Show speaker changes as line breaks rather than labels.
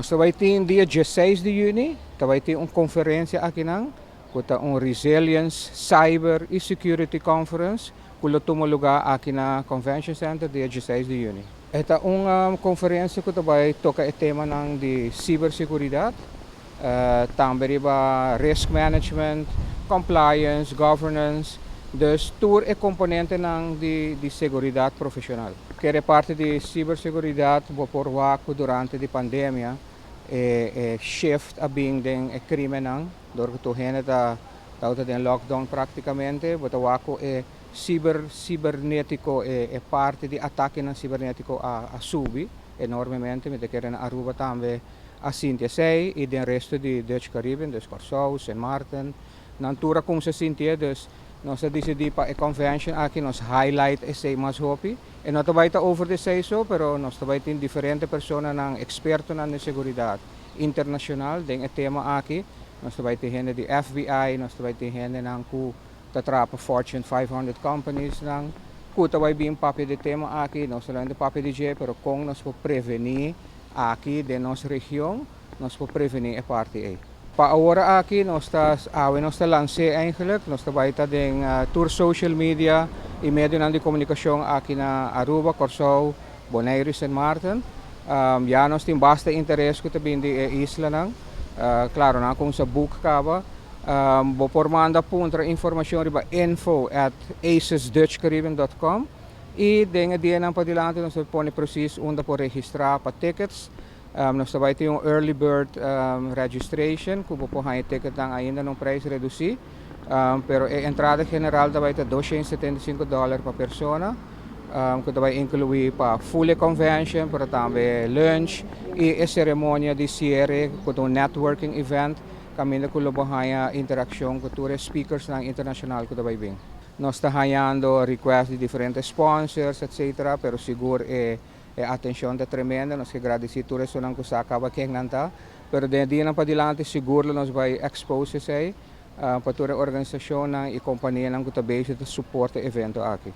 Nos ta bay tin dia 16 di juni, ta bay tin un conferencia akinan, cu ta un Resilience, Cyber y Security Conference, cu lo tuma luga aki na Convention Center dia 16 di juni. E ta un conferencia cu ta bay toca e tema di ciberseguridad, tambe riba risk management, compliance, governance, dus tur e componentenan di seguridad profesional. Cu parti di ciberseguridad, bo por wak durante di pandemia, e shift a bin den e crimennan, door cu hende ta den lockdown practicamente, bo ta wak e cibernetico e parti di atakenan cibernetico a subi enormemente, mi ta kere na Aruba tambe a sinti esey y den resto di Dutch Caribbean, dus Corsou, Sint Maarten, nan tur a cuminsa sinti, dus nos a dicidi pa e convention aki nos highlight esey mas hopi. E no bay ta over di esey so, pero nos tambe tin diferente personanan, expertonan den seguridad internacional den e tema aki. Nos tambe tin hende di FBI, nos tambe tin hendenan cu ta traha Fortune 500 companies nan cu ta bay bin papia di e tema aki, no solamente papia di dje, pero con nos por preveni aki den nos region, nos por preveni e parti ey. Pa awor aki nos ta lansa eigenlijk, nos ta bay ta den tur social media y medio di comunicacion aki na Aruba, Corsou, Bonaire y Sint Maarten. Ya nos tin basta interes cu ta bin di e islanan. Claro, nan a cuminsa book caba. Bo por manda puntra informacion riba info@acesdutchcaribbean.com y den dianan pa dilanti nos ta pone precies unda por registra pa tickets. Nos tambe tin un early bird registration, cu por haya ticket ainda na un prijs reduci. Pero e entrada general tambe ta $275 pa persona, cu tambe ta inclui pa full convention, pero tambe lunch y e ceremonia di cierre cu un networking event, caminda cu lo haya interaccion cu tur speakersnan internacional cu tambe bin. Nos ta hayando request di diferente sponsors, etc. Pero sigur e atencion ta tremendo, nos kier gradici tur esnan cu sa caba ken nan ta, pero den dianan pa dilanti sigur nos bay expose esey pa tur organisacion y compania cu ta bezig ta support e evento aki.